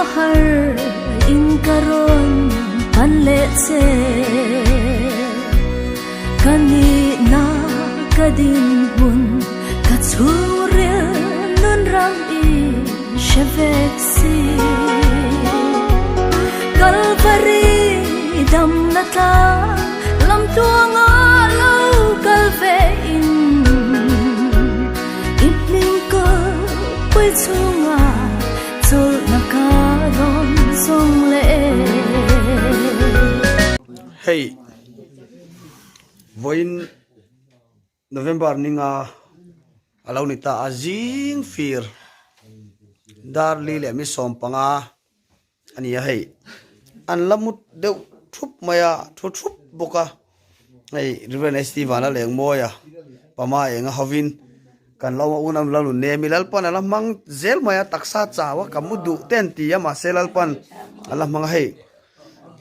khawhar in ka rawn pan leh che. Ka nihna ka dinhmun ka chhungril nun ram i hre vek si. Kalvari damna tlang lam tluanga lo kal ve in i hming kalpui chhunga chawlhna ka rawn zawng leh e. Hei vawiin November ninga a lo ni ta a, zing fir dar li leh mi 15 a ni a hei an la mut deuh thup mai a thu thup bawk a hei Reverend ST Vana Lengmawi a pama enga hovin kan lo a unau la nun nemi Lalpan a la hmang zel mai a taksa chau a ka mu duh te an ti a mahse Lalpan a la hmang a hei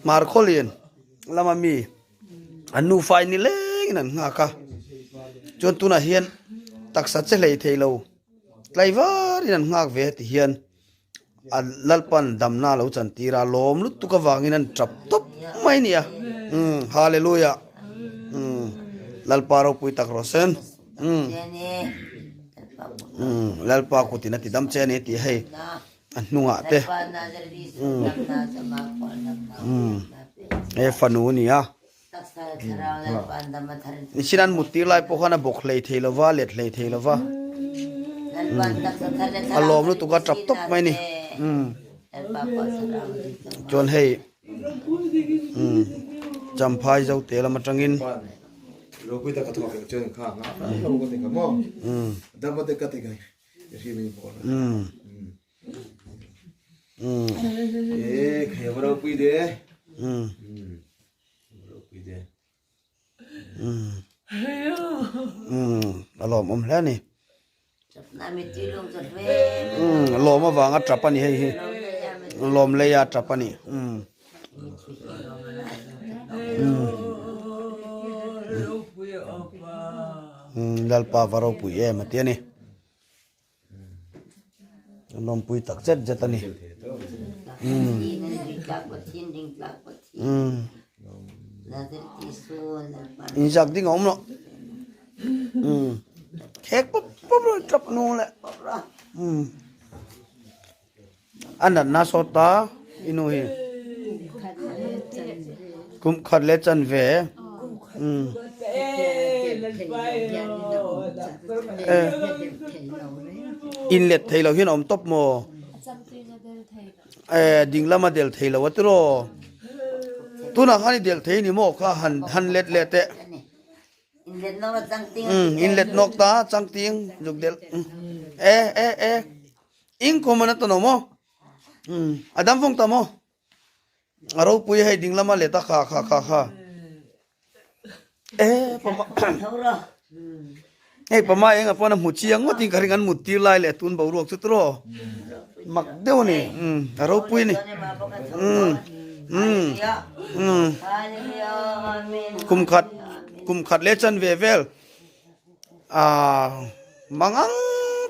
Hmarkhawlian lama mi an nufa in ni lengin an nghak a chuan tunah hian taksa che hlei thei lo tlaivar in an nghak ve ti hian a lalpan damna a lo chan tir a lawm lutuk avangin an tap tawp mai a ni a umm hallelujah umm lalpa ropui tak rawh sen umm umm lalpa kutin a ti dam che a ni tih hei a hnungah te umm umm he fanu a ni a nichin an mut tir lai pawh khan a bawk hlei thei lova let hlei thei lova a lawm lutuk a tap tawp mai a ni umm chuan hei umm champhai zo te lam atangin umm A lawmawm hle a ni. Lawm avanga tap a ni hei hi. Lawm leia tap a ni. Lalpa va ropui em a ti a ni. An lawmpui tak zet zet a ni. Inzak ding a awm loh. Khek pawp pawp rawh tap nu leh. A natna sawt ta i nu hi. Kum khat leh chan ve. In let thei lo hian a awm tawp maw? Ding lama del thei lo a tiraw? Tunah khan i del thei ni maw kha han han let leh teh. In let nawk ta changting zuk del. E e e. Ing khawm an a tawn maw? A dam vawng ta maw? A ropui hei ding lama let a kha kha kha kha. E pama hei pama eng a pawn a hmu chiang ngawt in ka ring an mut tir lai leh tun boruak chu tiraw mak deuh a ni a ropui a ni kum khat kum khat leh chan ve vel. Aaa mangang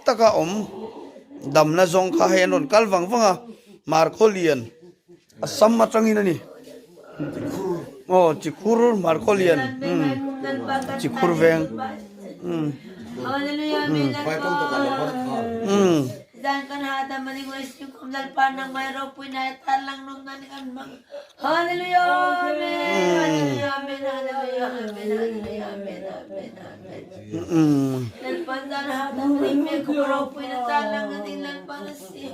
taka awm damna zawng kha hei an rawn kal vang vang a markhaw lian a sam atangin a ni aw chikhur markhaw lian umm chikhur veng umm umm. Zan kan hahdam a ning Sim kum Lalpa nangmah i ropuina i tarlang nawmna nih kan hmang. Hallelujah Amen Hallelujah Amen Hallelujah Amen Hallelujah Amen Amen Amen Lalpa zan hahdam a ning me kum ropuina tarlang a ding Lalpa na si.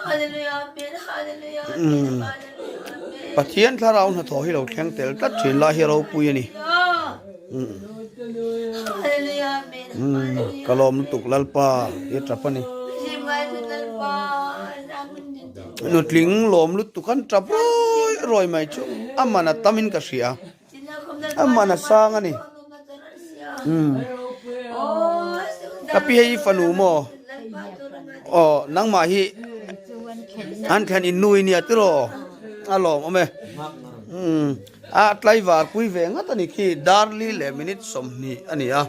Hallelujah Amen Hallelujah Amen Hallelujah Amen Pathian thlarau hnathawh hi lo thleng tel tlat thin lai hi ropui a ni. Ka lawm lutuk Lalpa i tap a ni. Nutling lawm lutuk an tap rawi rawi mai chu a man a tam in ka hria a man a sang a ni. Ka pi hei i fanu maw? Aw nangmah hi an thlen in nu i nia tiraw? A lawm awm e. A tlaivar pui ve ngat a ni khi Darli leh minute 20 a ni a,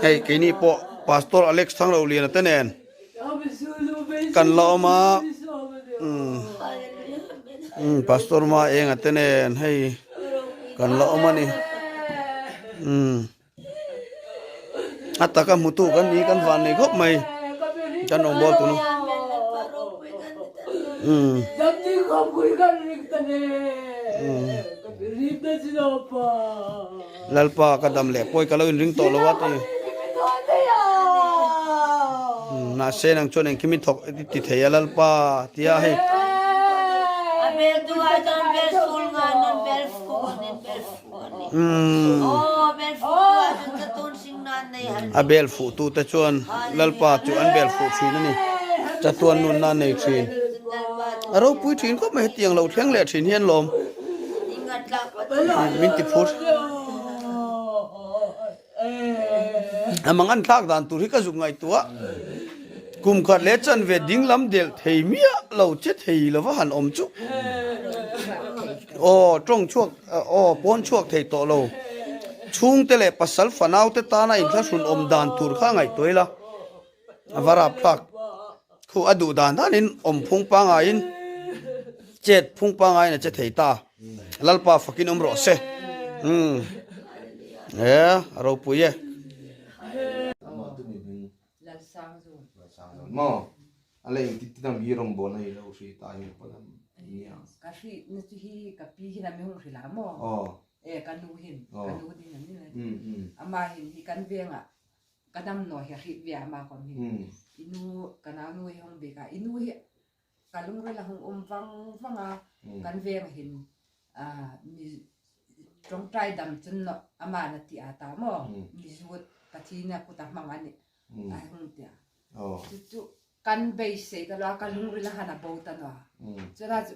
hei keini pawh Pastor Alex Thangroliana te nen kan la awm a. Umm pastor ma enga te nen hei kan la awm a ni umm a taka hmu tu kan ni kan van nei khawp mai kan rawn bawl tunu umm Lalpa ka dam leh pawi ka lo inring tawh lo a ti mahse nang chuan engkim i thawk i ti thei a Lalpa tia hei. A bel fuh tu te chuan Lalpa chu an bel fuh thin a ni chatuan nunna a nei thin a ropui thin khawp mai hetiang lo thleng leh thin hian lawm. Min ti phur. A mang an thlak dan tur hi ka zuk ngaihtuah. Kum khat leh chan ve ding lam delh thei miah lo che thei lova han awm chu. Aw tawng chhuak aw pawn chhuak thei tawh lo. Chhungte leh pasal fanau te tana inthlahrun awm dan tur kha ngaihtuah ila. A va rap thlak. Khu a duh dan danin awm phung pangaiin chet phung pangaiin a che thei ta. Lalpa fakin awm rawh se. Umm. E a ropui e. Maw a lei ti ti dang bi rawng bawl na hi lo hri ta hi pawn a nia. Ka hri na chu hi ka pi hin a mi hung hri la maw. Aw. E ka nu hin ka nu ding a ni le. Ama hin hi kan vengah Ka dam naw hi a hrih ve a mah kom hi i nu ka nau nu hi hong bik a i nu hi ka lungrel a hung um vang vang a kan veng hin mi tawngtai dam cun no ama na ti a ta maw mi zut Pathian a kut a hmang ani a hung tia cu cu kan beisei ta lo a ka lungril a han a bo ta no cuna cu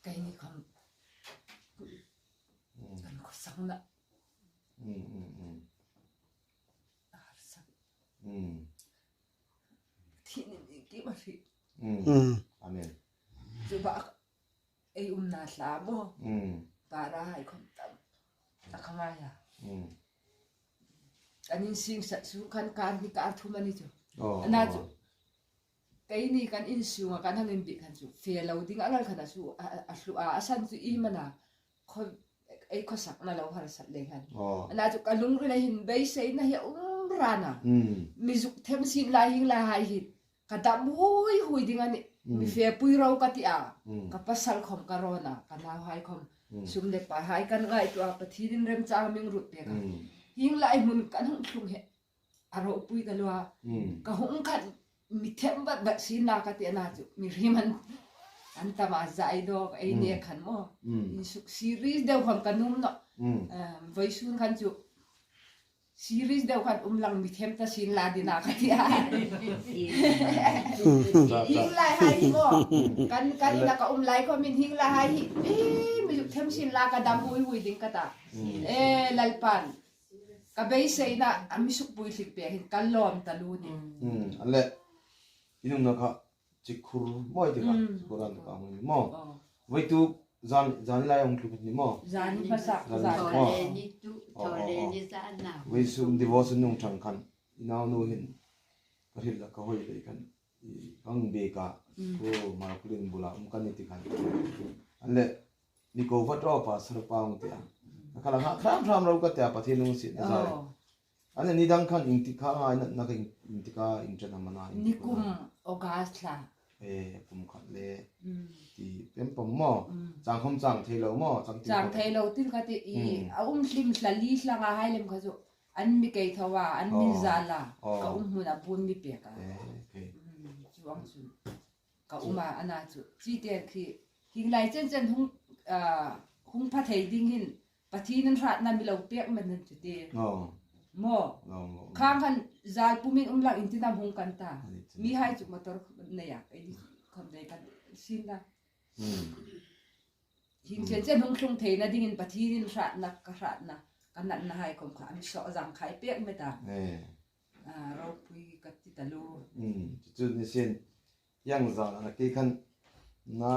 kei nih khom kan khuasak na Ei um na hla maw para hai khom tam a kha ngai a kan in sing sat su khan kar hi kar thum ani chu ana chu kei ni kan in sung a kan han in bih khan chu fe lo ding a ngal khan a su a hlu a a san chu i mana ei khawsak na lo harsat le khan ana chu ka lungril a hin beisei na hi um rana mi zuk them sin lai hing lai hai hi ka dam hui hui ding ani mi fe pui ro ka ti a ka pasal khom ka rona ka nau hai khom sum le pa hai kan ngai tu a pathin rem chang ming rut pe ka hing lai mun kan hung thlung he a ropui ka lua ka hung khat mi them bat bat si na ka te na chu mi rim an an tama zai do ei ne khan mo in suk series deuh kham ka num no voi sun khan chu series deuh khan um lang mi them ta sin la dina ka ti a hing lai hai hi mo kan kan ina ka um lai ko min hing lai hai hi mi them sin la ka dam hui hui ding ka ta e lalpan Ka beiseinak a misuk puitling pek in ka lawm ta lu ni. An le inung na kha chikhur moi ti kha chikhur an ka ni mo voi tu zan zan lai ong tlu ni mo zan hmasak zan mo voi su divorce nung thang khan inau nu hin ka hil la ka hoi le khan kang be ka ko markulin bula um kan ni ti khan an le Ni ko vat ro pa sar paung tia. Ka khala nga khram khram ro ka tia pathian lung si na zai. Ane ni dang khan ing tikha ngai na na ka ing tika ing chan amana ing Ni kum August thla. E kum khat le ti pem pom mo chang khom chang thei lo mo chang tin Chang thei lo tin kha ti i a um hlim hla li hla nga hai lem kha chu an mi kei thawa an mi zala ka um hmun a bun mi pe ka. Chu ang chu. Ka um ah ana cu cite khi hinglai cencen hung hung pha thei ding hin Pathian nan hrat na milo pek man nan cu te. Maw khang khan zal pumin um lang in tinam hung kan ta mi hai cu motor nei ah ei khom dei kan sin na hing cencen hung thlung thei na ding in Pathian in hrat na ka hrat na ka nat na hai khom kha ami so zang khai pek me ta. Ropui ka ti ta lu. Cucu nisin yang zan ah ke khan na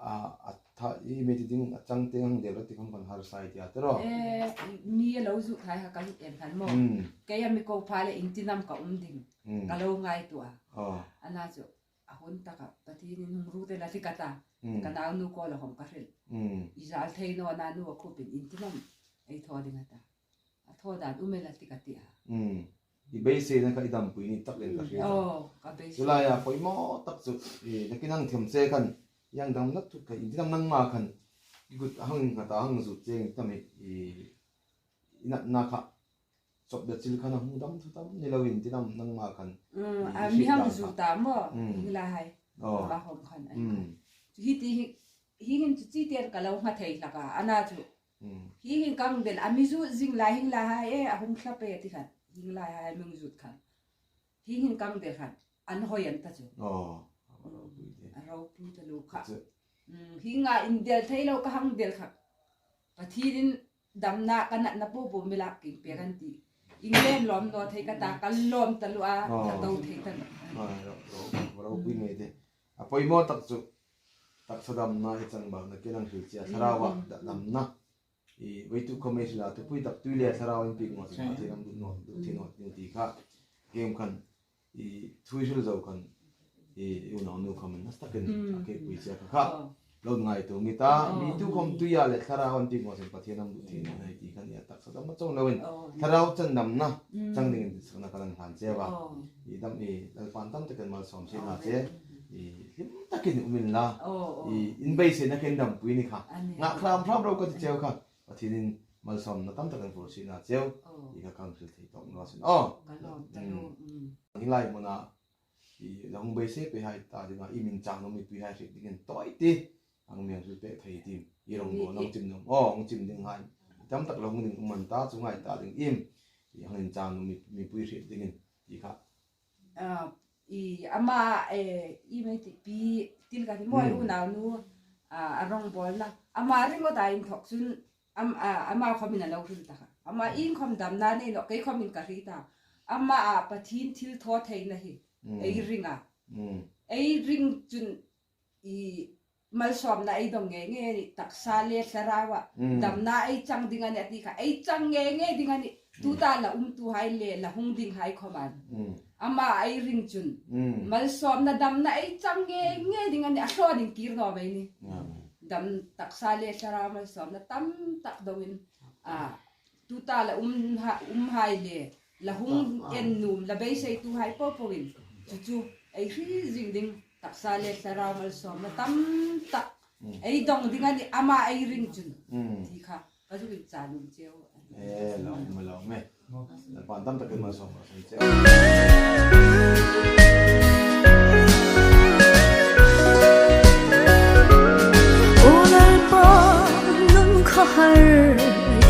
a tha i me ti ding a chang te hang del ti kham kan har sai tia tero. Eh mi lo zu thai ha ka hit en khan mo. Ke ya mi ko pha le in tinam ka um ding. Ka lo ngai tua. Ana chu. A hun takah Pathian in hung ru te la hli ka ta. Ka nau nu kawl a hawng ka hrilh. I zal thei naw na nu a khup in in tinam ei thaw ding a ta. A thaw dan um e la ti ka ti a. I beisei na kha i dampui ni tak in ka hria. Aw, ka beisei. Chulai a pawimawh tak chu i nakin hang thiam che khan i ang dam nat thut kha in tinam nangmah khan i kut a hang in nghat a hang zut che in tinam i i natna kha chawp le chil khan a hmu dam thu tam ni lo in tinam nangmah khan i hriat dan kha. Ta maw hingla hai ma hom khan ai khan hi ti hi hi hin chu chi ter ka lo nga thei hlaka ana chu hi hin kang del ami zu jing lai hingla hai e a hung thla pe ti khan hingla hai mung zut khan hi hin kang del khan an hoi an ta chu a ro pu ta lu kha hi nga in del thei lo ka hang del kha Pathian in damnak ka natna pupu milak king pek an ti. Inglen lawm no thei ka ta kan lawm ta lu a tha to thei ta ro pui ngei te a poimo tak chu taksa damna i chang bak na kenang hril chia thlarau ah damna i weitu khome hrila tu pui tak tui le thlarau in pik ngo chu thi ram du no du thi no ni ti kha game khan i thui hril zo khan i unau nu kham nas takin a ke pui chia kha kha lo ngai tu ngi ta mi tu khom tuya le thlarau an pik ngo chen Pathian am du thi no nei ti khan ya tak sa dam ma chong loin thlarau chan dam na chang ding in sakna kalang hlan che wa i dam i lalpan tam takin mal som se na che i hlim takin umin la i in bei se na ken dam pui ni kha nga khram khram ro ka ti cheu kha Pathianin malsawmna tam tak an vur chih na cheu i ka kang hril thei tawk no asin aw. Hinglai hmuna i lahung bei se pe hai ta dinga i min chang no mi pui hai hrik dingin toi ti ang miang hril pe thei tim i rong bo nong chim nom aw ong chim ding hai tam tak lahung ding uman ta chu ngai ta ding im i ang in chang no mi mi pui hrik dingin ti kha I ama i mai ti pi til ka ti moi unau nu a rong bol na ama ringawt a in thawk cun ama khom in a lo hril ta kha ama in khom dam na nei lo kei khom in ka ri ta ama a Pathin thil thaw thei na hi ei ring a ei ring cun i malsawmna ei dong nge nge ni taksa le thlarau ah damna ei cang ding ani ati kha ei cang nge nge ding ani tuta la um tu hai le la hung ding hai khoman ama ei ring cun malsawmna damna ei cang nge nge ding ani a hlawn in kir no mai ni dam taksa le thlarau malsawmna tam tak dong in a tuta la um ha um hai le la hung en num la beisei tu hai po po in chu chu ei hri jing ding Taksa le thlarau malsawmna tam tak ei dong ding ani ama ei ring cun ti kha ka zuk in ca nung ceu. Eh lawm me lawm me. Pan tam takin malsawm ka san ceu. Lalpa nun khawhar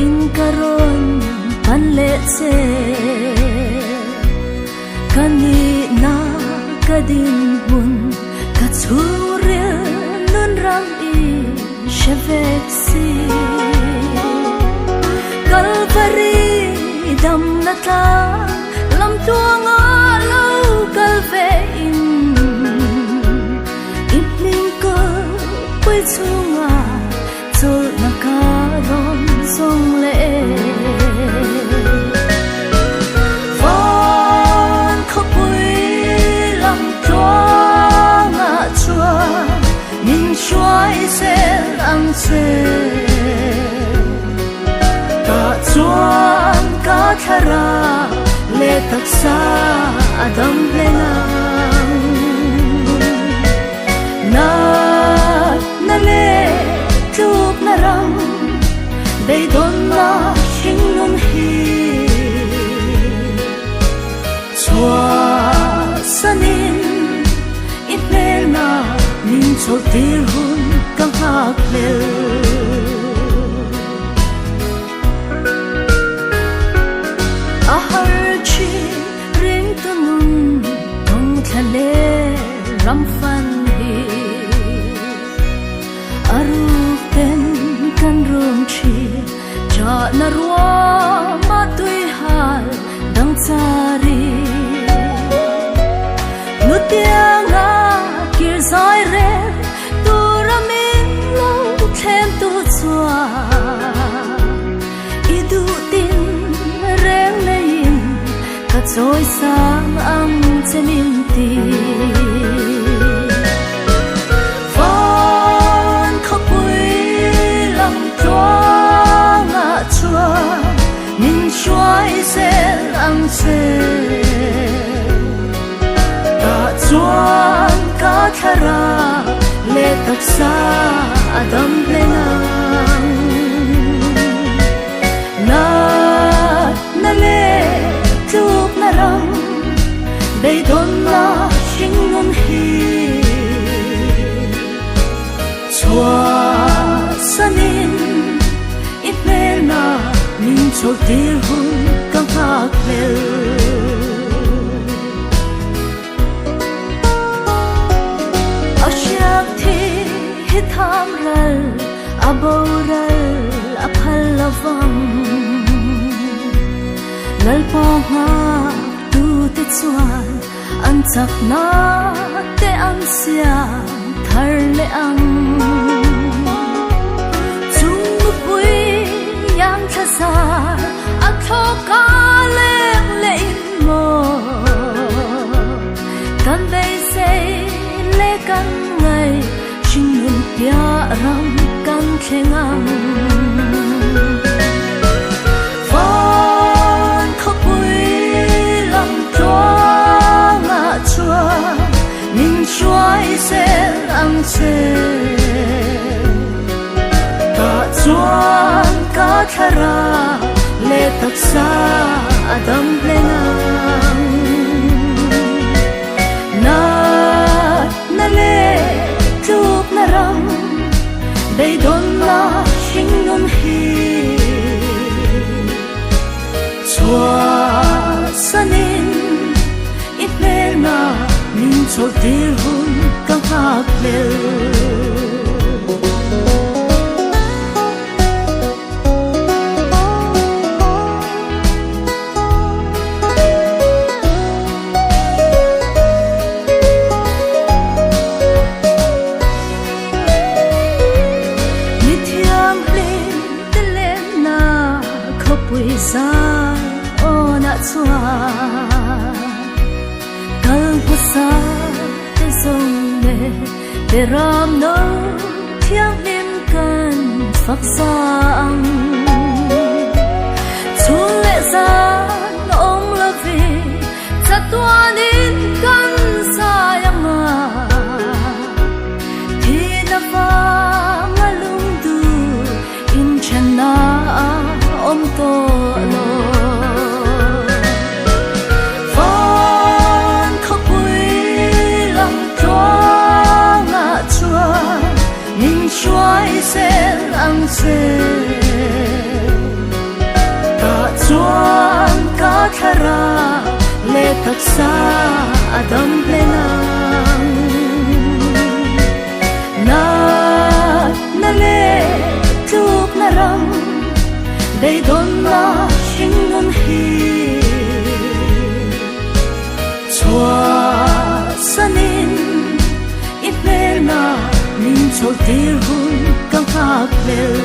in ka rawn pan leh che. Ka nihna ka dinhmun ka chhungril nun ram i hre vek si. Kalvari damna tlang lam tluanga lo kal ve in i hming kalpui chunga Chawlhna ka rawn zawng leh e. Van khawpui lam tluangah chuan min hruai zel ang che. Tah chuan ka thlarau leh taksa a dam hlen ang. Natna leh tlukna ram beidawnna hringnun hi chhuahsanin i hmelna min chawlhtir hun ka nghak hlel. A har thin ringtu nun tawng thla leh ram fan hi a ruk ten kan rum thin chahna ruama tui hal dang char i nutianga kir zai rel tura min lo thlem tu chuan i duh tin reng neiin ka chawi sang ang che min ti. chuan ka thlarau leh taksa a dam hlen ang. Natna leh tlukna ram beidawnna hringnun hi chhuahsanin i hmelna min chawlhtir hun ka nghak hlel. A hriak thi hi tham ral a boral a phal lovang. Lalpa nghak tute chuan an chakna te an siam thar leh ang. Chung nupui iang thla zar a thlawk a leng leh in maw? Kan beisei leh kan ngaih hringnun piah ram kan thleng ang. Van khawpui lam tluangah chuan min hruai zel ang che. Tah chuan ka thlarau leh taksa a dam hlen ang. Natna leh tlukna ram beidawnna hringnun hi chhuahsanin i hmelna min chawlhtir hun ka nghak hlel. Mi thianghlim te lenna khawpui zai awnah chuan kal hmasa te zawng leh te ram no thianghlim kan fak sa ang. Chhun leh zan awm lovin chatuanin kan zai ang a, thihna vanga lungdu inthenna a awm tawh lo. Van khawpui lam tluangah chuan min hruai zel ang che. Tah chuan ka thlarau leh taksa a dam hlen ang. Natna leh tlukna ram beidawnna hringnun hi chhuahsanin i hmelna min chawlhtir hun ka nghak hlel.